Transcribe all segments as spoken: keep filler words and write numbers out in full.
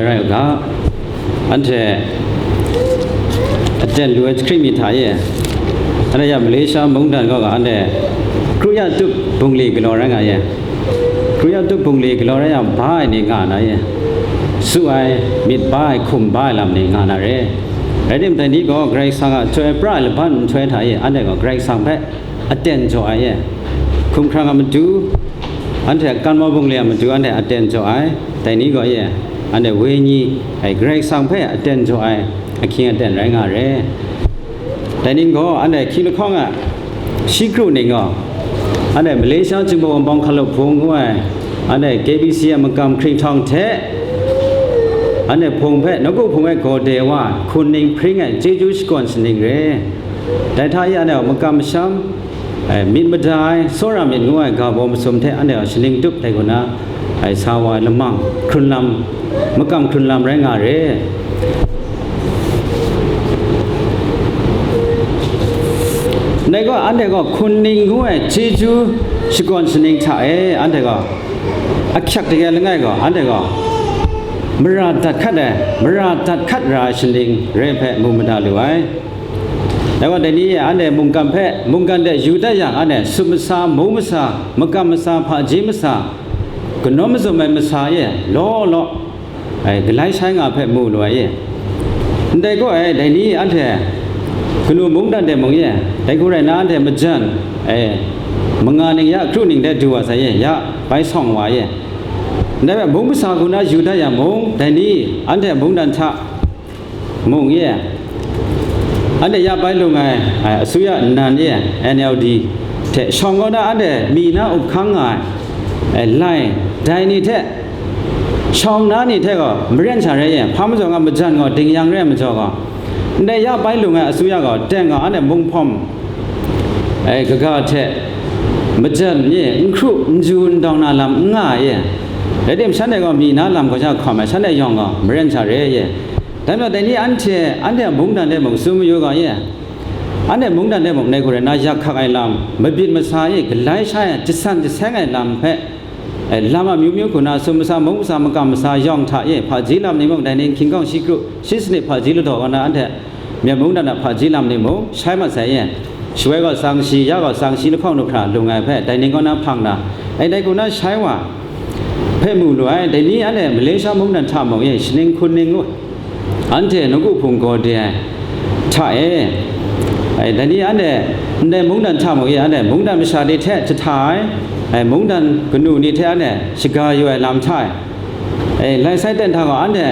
Rai u ga, anhte aten lu ai jahkring mi hta e, anhte ya Malaysia mungdan kaw ga, anhte kru ya tup bungli galaw rai nga ye. Kru ya tup bungli galaw rai yang, ba ai ni nga na ye. Su ai, myit ba ai, hkum ba ai lam ni nga na re. Rai timung, dai ni gaw Karai Kasang a chyoi pra ai laban nhtoi hta e, anhte gaw Karai Kasang hpe aten jaw ai e. Hkumhkrang a matu, anhte a kanmau bungli a matu, anhte aten jaw ai. Dai ni gaw e, anhte wenyi, ai, Karai Kasang hpe aten jaw ai ahkying aten rai nga re. Dai ning gaw, anhte hkying lahkawng a shi kru ning gaw, anhte Malaysia Jinghpaw Wunpawng Hkalup Hpung ngu ai, anhte K B C a makam hkringhtawng hte, anhte hpung hpe nawku hpung e gaw de wa, hkun ning hpring ai chyeju shakawn shaning re. Dai hta e, anhte a makam masham, ai, myit mada ai, tsawra myit ngu ai ga baw masum hte anhte a shaning tup dai hku na, ai, sa wa ai lamang hkrun lam, makam hkrun lam rai nga re. Dai gaw, anhte gaw hkun ning ngu ai chyeju shakawn shaning hta e, anhte gaw ahkyak dai langai gaw, anhte gaw mara dat hkat ai, mara dat hkat ra ai shaning rai hpe mu mada lu ai. Dai gaw, dai ni e anhte mungkan hpe, mungkan de yu dat yang, anhte sup masa, mung masa, makam masa, hpaji masa, kanawn mazum ai masa e law law, ai, galai shai nga hpe mu lu ai e. Ndai gaw, ai, dai ni anhte kanu mungdan de mung e, dai hku rai na, anhte majan, ai, manga ning ya kru ning de du wa sai e, ya bai sawng wa e. Ndai hpe mung masa hku na yu dat yang mung, dai ni anhte mungdan hta mung e, anhte ya bai lung ai, ai, asuya nnan e, N L D hte shawng kaw na anhte mi na up hkang nga ai, ai, lai, dai ni hte shawng na ni hte gaw maren sha rai e, hpa majaw nga majan gaw ding yang re ai majaw gaw, ndai ya bai lung ai asuya gaw teng gaw anhte munghpawm, ai, kaga hte majan e n hkru n ju n dawng na lam n nga ai e. Rai tim, shanhte gaw mi na lam kaw sha hkawm ai, shanhte yawng gaw maren sha re ai e. Dai majaw, dai ni anhte, anhte a mungdan de mung tsun mayu ga e, anhte mungdan de mung dai hku rai na, yak hkak ai lam, mabyin masa e galai sha ai, jasan jaseng ai lam hpe, e, lam amyu myu hku na, sup masa, mung masa, makam masa yawng hta e hpaji lam ni mung, dai ning hkying hkawng shi kru shi sanit hpaji ladaw kaw na, anhte Myen mungdan a hpaji lam ni mung shai mat sai e. Shawoi gaw tsang shi, ya gaw tsang shi lahkawng du hkra lung ai hpe, dai ning kaw na hpang na, ai, dai hku na shai wa hpe mu lu ai. Dai ni anhte Malaysia mungdan hta mung e, shaning hkun ning ngu, anhte nawku hpung gaw de ai hta e, ai, dai ni anhte ndai mungdan hta mung e, anhte mungdan masha ni hte jahta ai, ai, mungdan kanu ni hte anhte shaga yu ai lam hta e, e, lai sai ten hta gaw, anhte,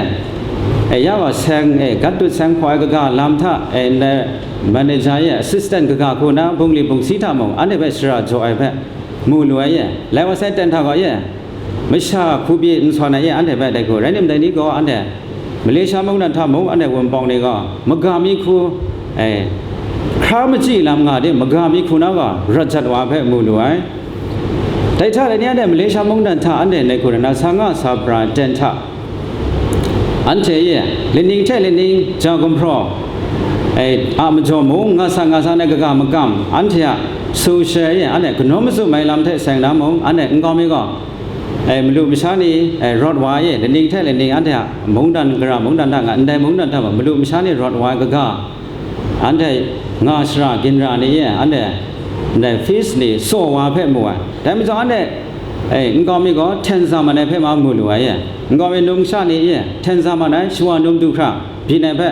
e, ya gaw seng, e, gat dut seng hpaw ai kaga lam hta, e, ndai manager e assistant kaga hku na bungli bungsi hta mung, anhte hpe shara jaw ai hpe mu lu ai e. Lai wa sai ten hta gaw e, masha hku pyi n sawn ai e, anhte hpe dai hku. Rai nme dai ni gaw, anhte Malaysia mungdan hta mung, anhte Wunpawng ni gaw maga mi hku, e, hkra machyi lam nga de, maga mi hku na gaw rawt jat wa hpe mu lu ai. Dai hta dai ni, anhte Malaysia mungdan hta anhte nai hku rai na, sa nga sa pra ai ten hta, anhte e, laning hte laning ja gumhpraw, e, a majaw mung, nga sa nga sa na kaga makam, anhte a social e, anhte kanawn mazum ai lam hte seng na mung, anhte nkau mi gaw, e, malu masha ni, e, rawt wa e, laning hte laning anhte a mungdan gara mungdan hta nga, ndai mungdan hta gaw malu masha ni rawt wa ai kaga, anhte nga shara ginra ni e, anhte ndai fees ni tsaw wa hpe mu ai. Dai majaw anhte, e, nkau mi gaw hten za mat ai hpe ma mu lu ai e. Nkau mi numsha ni e, hten za mat ai, shawa num du hkra byin ai hpe,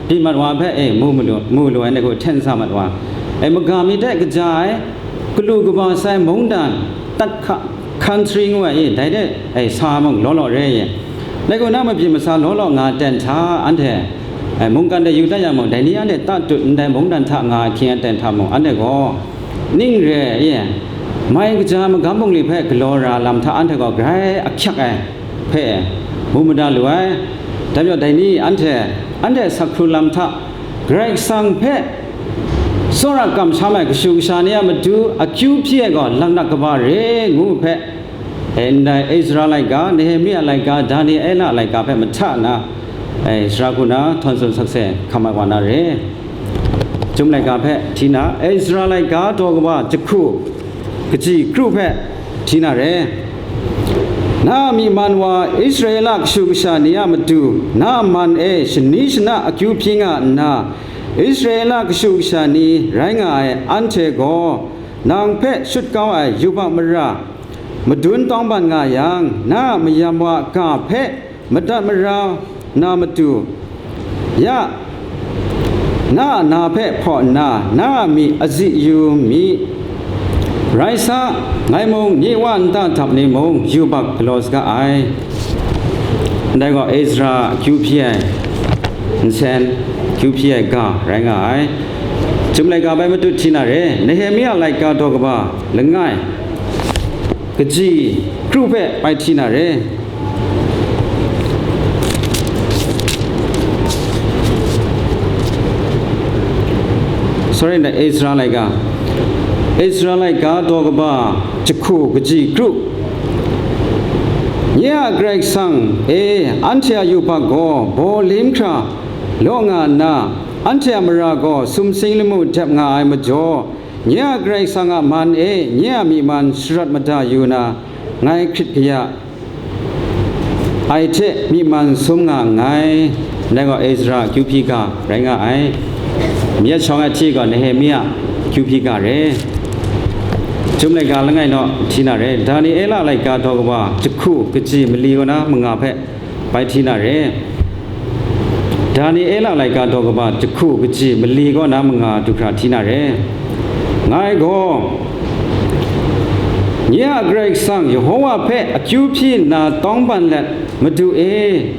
byin mat wa hpe, e, mu, mu lu, mu lu ai, dai hku hten za mat wa. E, maga mi hte kaja ai, galu kaba sai mungdan, tat hka, country ngu ai e, dai de, e, sa mung law law re ai e. Dai hku na mabyin masa law law nga ten hta, anhte, e, mungkan de yu dat yang mung, dai ni anhte tatut ndai mungdan hta nga ai hkying aten hta mung, anhte gaw ning re ai e, mai kaja magam bungli hpe galaw ra lam hta anhte gaw grai ahkyak ai hpe mu mada lu ai. Dai majaw, dai ni anhte, anhte sak hkrung lam hta Karai Kasang hpe tsawra kamsham ai kashu kasha ni a matu akyu hpyi ai gaw, laknak kaba re ngu hpe, e, ndai Ezra laika, Nehemia laika, Daniela laika hpe mahta na, e, sara hku na htawn tsun sakse hkam ai wa na re. Chyum laika hpe hti na, Ezra laika daw kaba jahku, kaji kru hpe hti na re. Na a myi man wa Israela kashu kasha ni a matu na a man e shani shana akyu hpyi nga nna, Israela kashu kasha ni rai nga ai anhte gaw nang hpe shut kau ai yubak mara madun tawng ban nga yang, na a mayam wa ga hpe madat mara na matu, ya, na a na hpe hpaw nna, na a myi azi yu mi. Rai sa, ngai mung, nye wa nta dap ni mung yubak galaw saga ai. Ndai gaw Ezra kyu hpyi ai nsen, kyu hpyi ai ga rai nga ai. Chyum laika bai matut hti na re, Nehemia laika daw kaba langai, kaji kru hpe bai hti na re. Sorry, na Ezra laika. Ezra laika daw kaba jahku kaji kru. Nye a Karai Kasang e, anhte a yubak gaw baw lim hkra law nga nna, anhte a mara gaw sumsing lamu dep nga ai majaw, nye a Karai Kasang a man e nye a myi man sharawt mada yu na, ngai hkrit kaya ai hte myi man sum nga nngai. Ndai gaw Ezra kyu hpyi ga rai nga ai. Myit shawng ai hti gaw Nehemia kyu hpyi ga re. Chyum laika langai naw hti na re. Daniela laika daw kaba jahku kaji mali kaw na manga hpe bai hti na re. Daniela laika daw kaba jahku kaji mali kaw na manga du hkra hti na re. Ngai gaw, nye a Karai Kasang Yehowa hpe akyu hpyi nna tawng ban let, Madu e,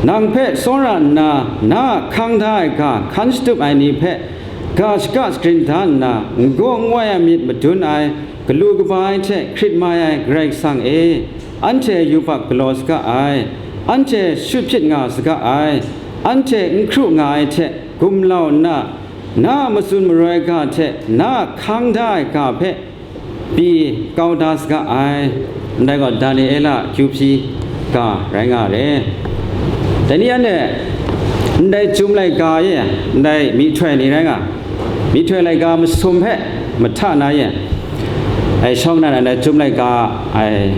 nang hpe tsawra nna, na a hkang da ai ga hkan shatup ai ni hpe ga shaka shagrin da nna, n-gaw n wai ai myit madun ai, galu kaba ai hte hkrit mai ai Karai Kasang e, anhte yubak galaw saga ai, anhte shut hpyit nga saga ai, anhte n hkru nga ai hte gumlau nna, na a matsun maroi ga hte na a hkang da ai ga hpe pyi kau da saga ai. Ndai gaw Daniela kyu hpyi ga rai nga re. Dai ni anhte ndai Chyum laika e, ndai myihtoi ni rai nga, myihtoi laika masum hpe mahta na e, ai shawng nan ai ndai Chyum laika ai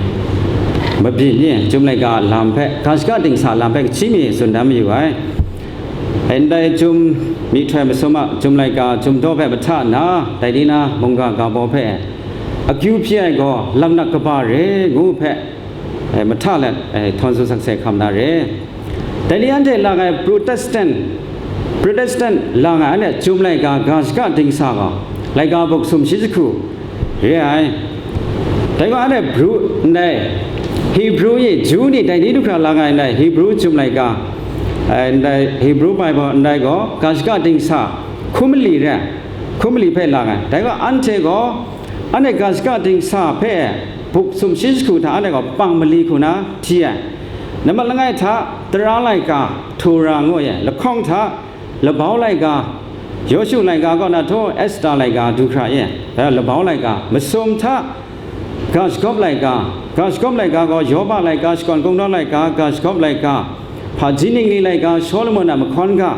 mabyin ni, Chyum laika a lam hpe, ga shaka dingsa lam hpe kaji mi tsun dan mayu ai. Ai ndai Chyum myihtoi masum a Chyum laika Chyum daw hpe mahta na, dai ni na mungga ga baw hpe akyu hpyi ai gaw lam nak kaba re ngu hpe, eh, mahta let, eh, htawn tsun sakse hkam na re. Dai ni anhte lang ai Protestant, Protestant lang ai anhte Chyum laika ga shaka dingsa gaw, laika buk sumshi jahku re ai. Dai gaw anhte Bru, ndai Hebrew yi, Ju ni dai ni du hkra lang ai ndai Hebrew Chyum laika, eh, ndai Hebrew Bible ndai gaw ga shaka dingsa hkum mali re, hkum mali hpe lang ai. Dai gaw anhte gaw, anhte ga shaka dingsa hpe buk sumshi jahku hta anhte gaw pang mali hku na hti ai. Nambat langai hta, Tara laika, Tora ngu ai, lahkawng hta, Labau laika, Yawshu laika kaw na htaw, Esta laika du hkra e, dai labau laika, masum hta, ga shagawp laika, ga shagawp laika gaw Yoba laika, shakawn kungdawn laika, ga shagawp laika, hpaji ningli laika, Shawlumon a mahkawn ga,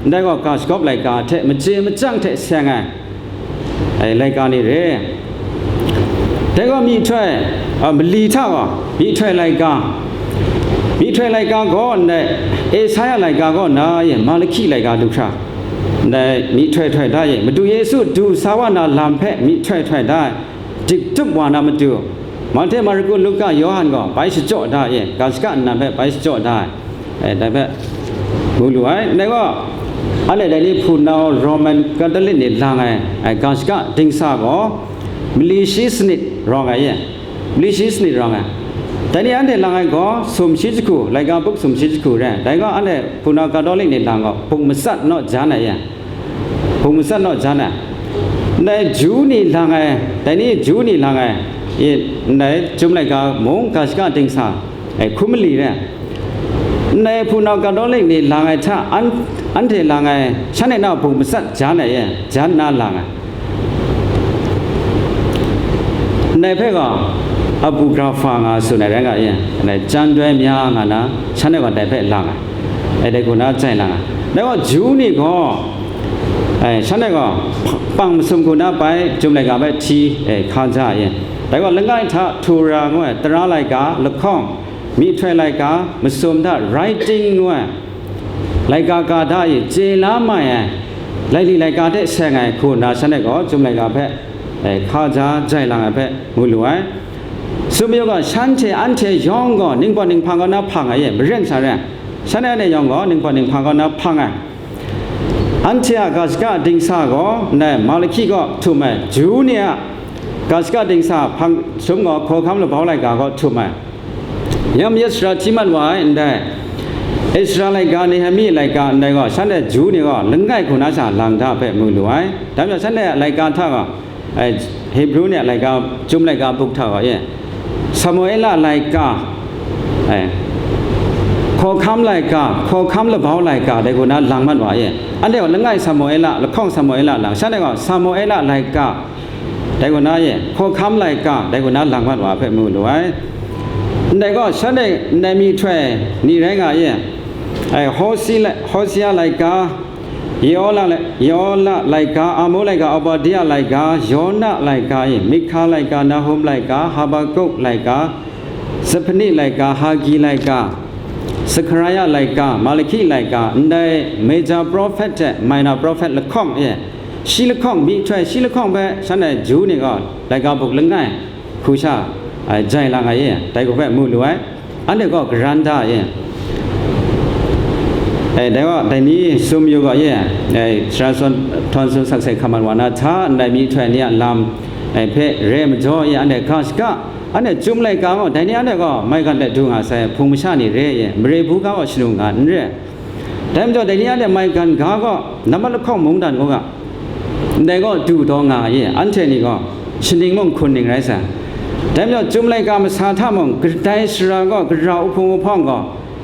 ndai gaw ga shagawp laika hte machye machyang hte seng ai, ai laika ni re. Dai gaw myihtoi, a, mali hta gaw, myihtoi laika, myihtoi laika gaw ndai, Esaia laika kaw na e, Malahki laika du hkra, ndai myihtoi htoi da e, Madu Yesu du sa wa na lam hpe myihtoi htoi da ai, dik dup wa na matu, Mahte, Marku, Luka, Yawhan gaw bai shachyaw da e, ga shaka nnan hpe bai shachyaw da ai, e, dai hpe mu lu ai. Ndai gaw, anhte dai ni hpunau Roman Catholic ni lang ai, e, ga shaka dingsa gaw, mali shi sanit rawng ai e, mali shi sanit rawng ai. Dai ni anhte lang ai gaw, sumshi jahku, laika buk sumshi jahku re ai. Dai gaw, anhte hpunau Catholic ni lang gaw, buk matsat naw jan ai e, buk matsat naw jan ai. Ndai Ju ni lang ai, dai ni Ju ni lang ai, e, ndai Chyum laika mung ga shaka dingsa, e, hkum mali re ai. Ndai hpunau Catholic ni lang ai hta, an-, anhte lang ai, shanhte na buk matsat jan ai e, jan nna lang ai. Ndai hpe gaw, Apocrypha nga tsun ai rai nga e, ndai jan doi mya nga na, shanhte gaw dai hpe lang ai. E, dai hku na jai lang ai. Dai gaw Ju ni gaw, e, shanhte gaw, pang masum hku na bai, Chyum laika bai hti, e, hka ja e. Dai gaw langai hta Tora ngu ai tara laika lahkawng, myihtoi laika masum hta writing ngu ai laika ga da e chye la mai ai, laili laika hte seng ai hku nna shanhte gaw Chyum laika hpe, eh, hka ja jai lang ai hpe mu lu ai. Sumyu gaw shanhte anhte yawng gaw ningpawt ninghpang kaw na hpang ai e, maren sha re ai. Shanhte anhte yawng gaw ningpawt ninghpang kaw na hpang ai. Anhte a ga shaka dingsa gaw ndai Malahki kaw htum ai, Ju ni a ga shaka dingsa hpang jahtum gaw hkawhkam labau laika kaw htum ai. Yam yet sara hti mat wa ai ndai Ezra laika, Nehemi laika ndai gaw shanhte Ju ni gaw langai hku na sha lang da hpe mu lu ai. Dai majaw shanhte a laika hta gaw, ai, Hebru ni a laika, Chyum laika buk hta gaw e, Samuela laika, ai, hkawhkam laika, hkawhkam labau laika dai hku na lang mat wa e. Anhte gaw langai Samuela, lahkawng Samuela lang, shanhte gaw Samuela laika, dai hku na e, hkawhkam laika dai hku na lang mat wa hpe mu lu ai. Ndai gaw shanhte ndai myihtoi ni rai nga e. Ai, Hosi lai-, Hosia laika, Yeola lai-, Yeola laika, Amo laika, Obadia laika, Yona laika e, Mikha laika, Nahum laika, Habakuk laika, Sephani laika, Hagi laika, Zechariah laika, Malahki laika, ndai major prophet hte minor prophet lahkawng e, shi lahkawng, myihtoi shi lahkawng hpe shanhte Ju ni gaw laika buk langai hku sha, ai, jai lang ai e, dai hku hpe mu lu ai. Anhte gaw karan da e. E, dai gaw, dai ni sumyu gaw e, e, sara sawn, htawn tsun sakse hkam mat wa na hta, ndai myihtoi ni a lam, e, hpe re ai majaw e, anhte ga shaka, anhte Chyum laika gaw, dai ni anhte gaw maigan let du nga sai hpung masha ni re e, mare buga gaw shanu nga n re. Dai majaw, dai ni anhte maigan ga gaw, nambat lahkawng mungdan kaw ga, ndai gaw du taw nga ai, anhte ni gaw shaning mung hkun ning rai sai. Dai majaw, Chyum laika masa hta mung, kadai sara gaw, gara uhpung uhpawng gaw,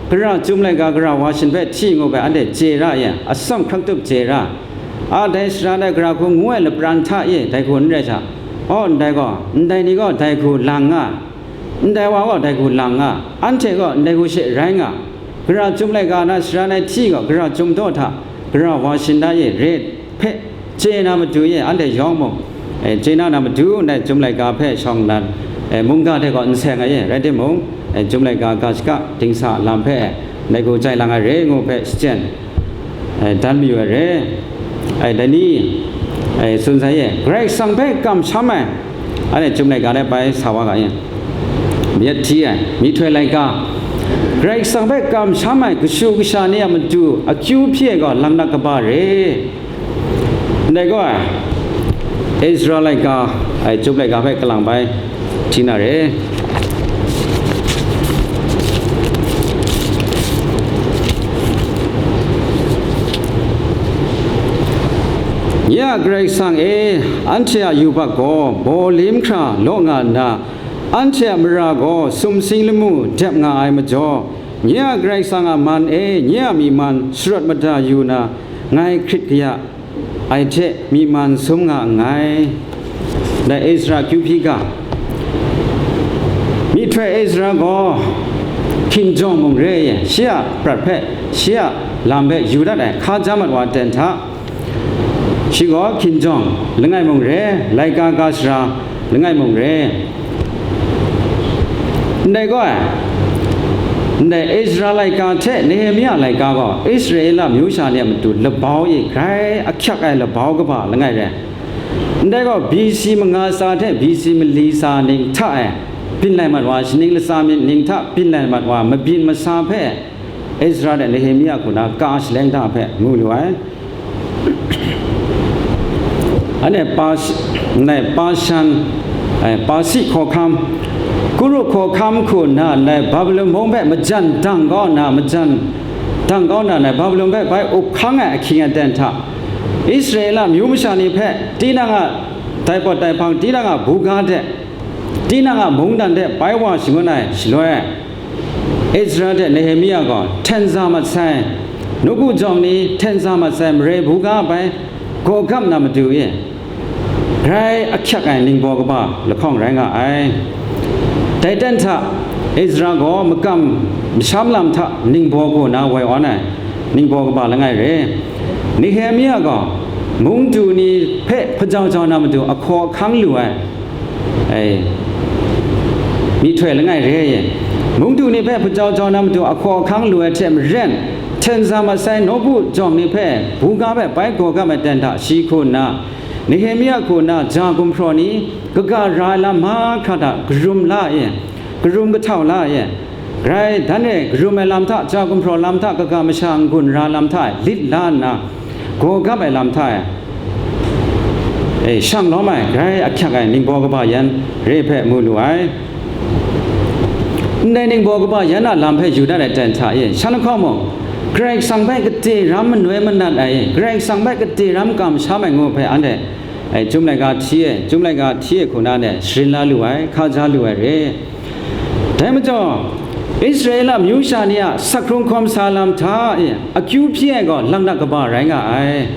gara Chyum laika, gara Washin hpe hti ngu bai anhte chye ra ai, atsam hkrak tup chye ra. A, dai sara dai gara hku ngu ai lapran hta e, dai hku n rai hta. Aw, ndai gaw, ndai ni gaw dai hku lang nga, ndai wa gaw dai hku lang nga, anhte gaw ndai hku she rai nga, gara Chyum laika na sara nai hti gaw, gara Chyum daw hta, gara Washin da e re hpe chye na matu e, anhte yawng mung, e, chye na na matu, ndai Chyum laika hpe shawng nnan, e, mungga hte gaw n seng ai e, rai timung, e, Chyum laika ga shaka dingsa lam hpe, ndai hku jai lang ai re ngu hpe shachyen, e, dan mayu ai re. Ai, dai ni, ai, tsun sai e, Karai Kasang hpe kamsham ai, anhte Chyum laika de bai sa wa ga e. Myit hti ai, myihtoi laika, Karai Kasang hpe kamsham ai kashu kasha ni a matu akyu hpyi ai gaw, laknak kaba re. Ndai gaw, Ezra laika, ai, Chyum laika hpe kalang bai, hti na re. Nye a Karai Kasang e, anhte a yubak gaw baw lim hkra law nga nna, anhte a mara gaw sumsing lamu dep nga ai majaw, nye a Karai Kasang a man e, nye a myi man sharawt mada yu na, ngai hkrit kaya ai hte myi man sum nga nngai. Dai Ezra kyu hpyi ga, myihtoi Ezra gaw hkinjawng mung re ai, shi a prat hpe, shi a lam hpe yu dat ai hka ja mat wa ten hta, shi gaw hkinjawng langai mung re, laika ga sara langai mung re. Ndai gaw, ndai Ezra laika hte Nehemia laika gaw Israela myu sha ni a matu labau e grai ahkyak ai labau kaba langai re. Ndai gaw, B C manga tsa hte B C mali tsa ning hta e byin lai mat wa, shaning latsa myit ning hta byin lai mat wa, mabyin masa hpe Ezra hte Nehemia hku na ka shaleng da hpe ngu lu ai. Anhte Pas-, ndai Pashan, eh, Pasi hkawhkam, Kuru hkawhkam hku nna ndai Babilon mung hpe majan dang kau nna, majan dang kau nna, ndai Babilon hpe bai up hkang ai ahkying aten hta, Israela myu masha ni hpe tinang a daipawt daihpang, tinang a buga hte, tinang a mungdan hte bai wa shangun ai shaloi, Ezra hte Nehemia gaw hten za mat sai, nawku jawng ni hten za mat sai mare buga bai gaw gam na matu e, grai ahkyak ai ningbaw kaba lahkawng rai nga ai. Dai ten hta, Ezra gaw makam masham lam hta ningbaw kaw na woi awn ai ningbaw kaba langai re. Nehemia gaw mung du ni hpe hpajau jau na matu ahkaw ahkang lu ai, ai, myihtoi langai re ye. Mungdu ni hpe hpajau jau na matu ahkaw ahkang lu ai hte maren, hten za masai nawku jawng ni hpe buga hpe bai gaw gap ai ten hta shi hku nna, Nehemia hku nna ja gumhpraw ni kaga ra ai lam mahkra hta karum la ye, karum kahtau la ye. Grai dan e karum ai lam hta, ja gumhpraw lam hta, kaga masha n-gun ra lam hta e lit la nna, gaw gap ai lam hta e, e, shang lawm ai, grai ahkyak ai ningbaw kaba yan re hpe mu lu ai. Ndai ningbaw kaba yan a lam hpe yu dat ai ten hta e, shan lahkawng mung, Karai Kasang hpe kade ram manoi manat ai, Karai Kasang hpe kade ram kamsham ai ngu hpe anhte, e, Chyum laika hti e, Chyum laika hti e hku na de sharin la lu ai, hkaja lu ai re. Dai majaw, Israela amyu sha ni a sakhkrung hkawm sa lam hta e akyu hpyi ai gaw, laknak kaba rai nga ai.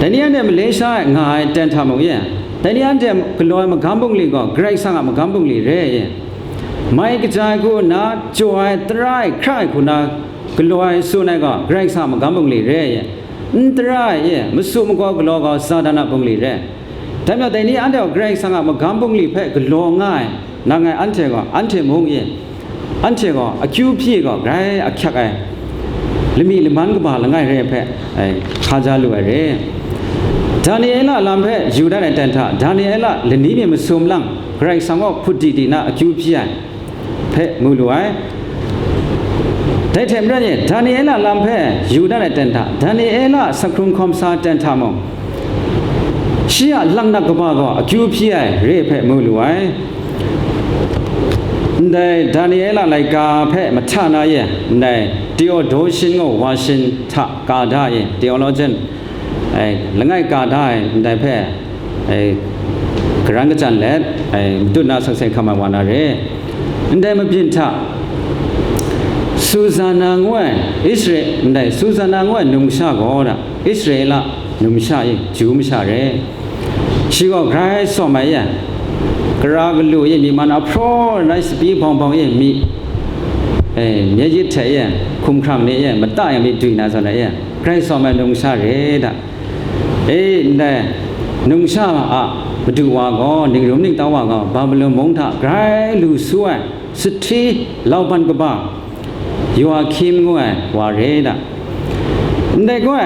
Dai ni anhte Malaysia e nga ai ten hta mung e, dai ni anhte galaw ai magam bungli gaw, Karai Kasang a magam bungli re e. Mai kaja ai hku nna, jaw ai, tara ai, hkra ai hku nna, galaw ai, tsun ai gaw, Karai Kasang a magam bungli re e. N tara ai e, masu magaw galaw gaw, Satan a bungli re. Dai majaw, dai ni anhte gaw Karai Kasang a magam bungli hpe galaw nga ai, nang ngai anhte gaw, anhte mung e, anhte gaw akyu hpyi gaw grai ahkyak ai, lami laman kaba langai re hpe, ai, hkaja lu ai re. Daniela lam hpe yu dat ai ten hta, Daniela lani mi masum lang, Karai Kasang kaw hput di di na akyu hpyi ai hpe mu lu ai. Dai hte maren e, Daniela lam hpe yu dat ai ten hta, Daniela a sakhkrung hkawm sa ten hta mung, shi a laknak kaba gaw akyu hpyi ai re hpe mu lu ai. Ndai Daniela laika hpe mahta na e, ndai Theodotion ngu wa shin hta ka da e, theologian, ai, langai ka da ai ndai hpe, ai, karan kachyan let, ai, matut na sakse hkam ai wa na re. Ndai mabyin hta, Suzana ngu ai Isra-, ndai Suzana ngu ai numsha gaw da, Israela numsha e, Ju masha re. Shi gaw grai sawm ai e, kara galu e, myi man ahpraw rai, sapi bawng bawng e, myi, e, mye yit hte e, hkumhkrang ni e, mata e, myi dwi na zawn ai e, grai sawm ai numsha re da. E, ndai numsha a madu wa gaw, ningrum ningtau wa gaw, Babilon mung hta grai lu su ai, sahti lauban kaba, Yoakim ngu ai wa re da. Ndai gaw,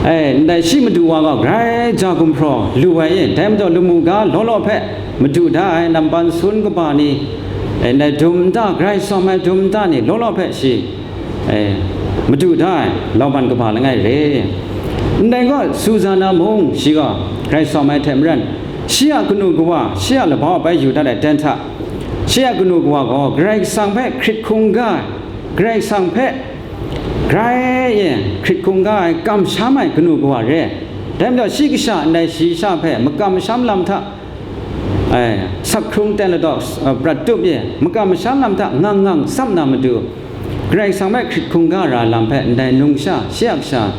e, ndai shi madu wa gaw grai ja gumhpraw lu ai e, dai majaw lamu ga law law hpe madu da ai nampan sun kaba ni, e, ndai dum nta, grai sawm ai dum nta ni law law hpe shi, e, madu da ai lauban kaba langai re. Ndai gaw, Suzana mung shi gaw grai sawm ai hte maren, shi a kanu kawa, shi a labau bai yu dat ai ten hta, shi a kanu kawa gaw Karai Kasang hpe hkrit hkungga ai, Karai Kasang hpe grai e hkrit hkungga ai, kamsham ai kanu kawa re. Dai majaw, shi kasha ndai shayi sha hpe makam masham lam hta, ai, sakhkrung ten ladaw, eh, prat tup e, makam masham lam hta ngang ngang tsap na matu, Karai Kasang hpe hkrit hkungga ra lam hpe ndai numsha, shi a kasha,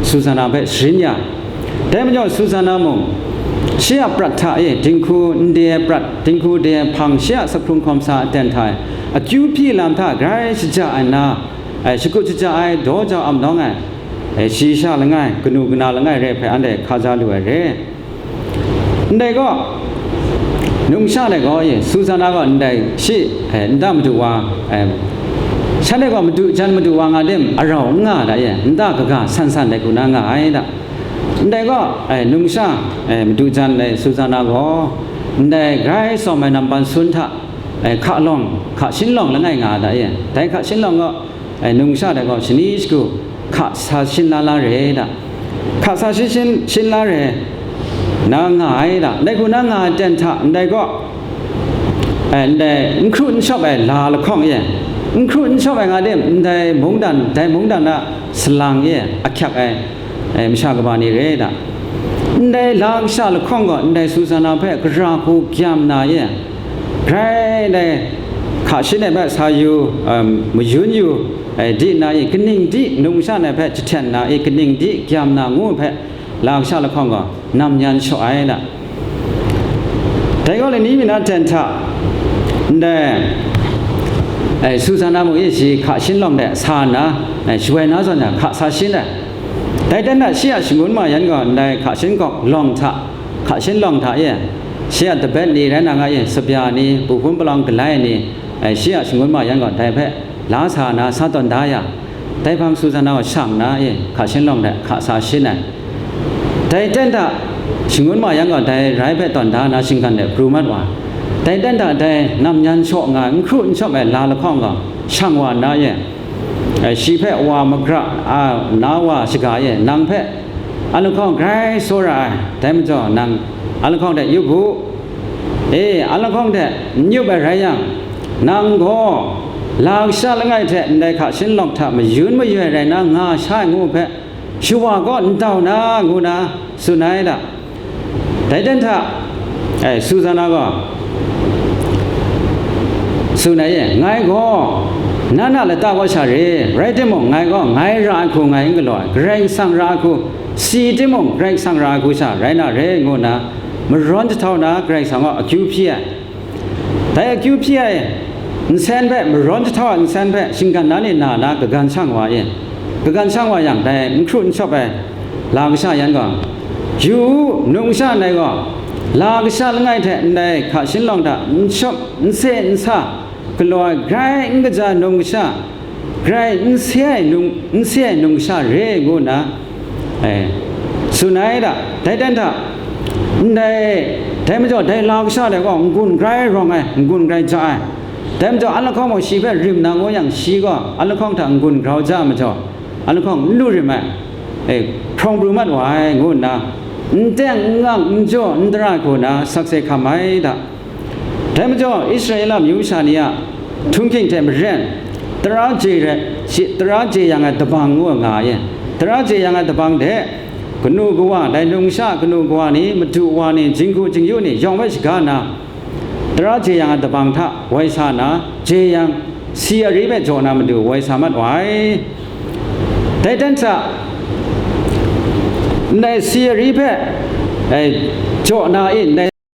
Suzana hpe sharin ya. Dai majaw Suzana mung, shi a prat hta e dinghku nde ai prat, dinghku de ai hpang, shi a sakhkrung hkawm sa aten hta e, akyu hpyi lam hta grai shaja ai nna, ai, shakut shaja ai, daw jau am nawng ai, ai, shayi sha langai, kanu kana langai re hpe anhte hkaja lu ai re. Ndai gaw, numsha dai gaw, e, Suzana gaw ndai shi, e, nta madu wa, e, shanhte gaw madu jan madu wa nga tim arau n nga da, e, nta kaga san san dai hku na nga ai da. Ndai gaw, e, numsha, e, madu jan dai Suzana gaw, ndai grai sawm ai nampan sun hta, e, hka lawng, hka shin lawng langai nga da, e, dai hka shin lawng gaw, ai, numsha dai gaw shani shagu hka sa shin la la re da. Hka sa shin shin, shin la re na nga ai da. Ndai hku na nga ai ten hta, ndai gaw, ai, ndai n hkru n shawp ai la lahkawng e, n hkru n shawp ai nga tim, ndai mungdan, dai mungdan a salang e ahkyak ai, ai, masha kaba ni re da. Ndai la kasha lahkawng gaw, ndai Suzana hpe gara hku gyam na e, grai ndai hka shin ai hpe sa yu, um, mayun yu, eh, di nna e, kaning di numsha ai hpe jahten na e, kaning di gyam na ngu hpe, la kasha lahkawng gaw, nam yan shaw ai da. Dai gaw lani mi na ten hta, ndai, eh, Suzana mung e shi hka shin lawng de sa nna, eh, shawai na zawn hka sa shin ai. Dai ten hta shi a shangun ma yan gaw, ndai hka shin gaw lawng hta, hka shin lawng hta e, Shi a tabet ni rai na nga e, sabya ni, pu hpun palawng galai ni, eh, shi a shangun ma yan gaw dai hpe la sa na sa tawn da ya, dai hpang Susanna gaw shang na e, hka shin lawng hte hka sa shin ai. Dai ten hta shangun ma yan gaw dai rai hpe tawn da na shinggan de pru mat wa. Dai ten hta dai nam yan shaw nga ai, n hkru n shawp ai la lahkawng gaw shang wa na e, eh, shi hpe wa magra a na wa shaga e, nang hpe a lahkawng grai tsawra ai, dai majaw nang a lahkawng de yup u. E, a lahkawng hte n yup ai rai yang, nang gaw la kasha langai hte ndai hka shin lawng hta mayun mayoi rai na nga sha ai ngu hpe shawa kaw n dau na, ngu na tsun ai da. Dai ten hta, eh, Susanna gaw tsun ai e, ngai gaw nan a lata kaw sha re, rai timung, ngai gaw ngai ra ai hku ngai n galaw ai, Karai Kasang ra ai hku, si timung, Karai Kasang ra ai hku sha rai na re, ngu nna marawn jahtau na Karai Kasang gaw akyu hpyi ai. Dai akyu hpyi ai nsen hpe, marawn jahtau ai nsen hpe, shinggan na ni na na kagan shang wa e. Kagan shang wa yang, dai n hkru n shawp ai la kasha yan gaw, yu u, nung sha ndai gaw, la kasha langai hte ndai hka shin lawng hta n shawp, n se, n sa, galaw ai grai n kaja nung kasha, grai n se ai nung, n se ai nung kasha re, ngu nna, eh, tsun ai da. Dai ten hta, ndai, dai majaw, dai la kasha dai gaw n-gun grai rawng ai, n-gun grai ja ai. Dai majaw, a lahkawng gaw shi hpe rim na ngu yang, shi gaw a lahkawng hta n-gun grau ja ai majaw, a lahkawng n lu rim ai, eh, hprawng pru mat wa ai, ngu nna, n teng, n ngang, n jaw, n dara ai hku na sakse hkam ai da. Dai majaw, Israela myu masha ni a htunghking hte maren, tara je rai, shi-, tara je yang ai dabang ngu nga ai. Tara je yang ai dabang hte, kanu kawa, dai nung sha kanu kawa ni, madu wa ni, jinghku jingyu ni, yawng hpe shaga nna, tara je yang ai dabang hta woi sa nna, je yang, si ari hpe jaw na matu woi sa mat wa ai. Dai ten hta, ndai si ari hpe, eh, jaw na e, ndai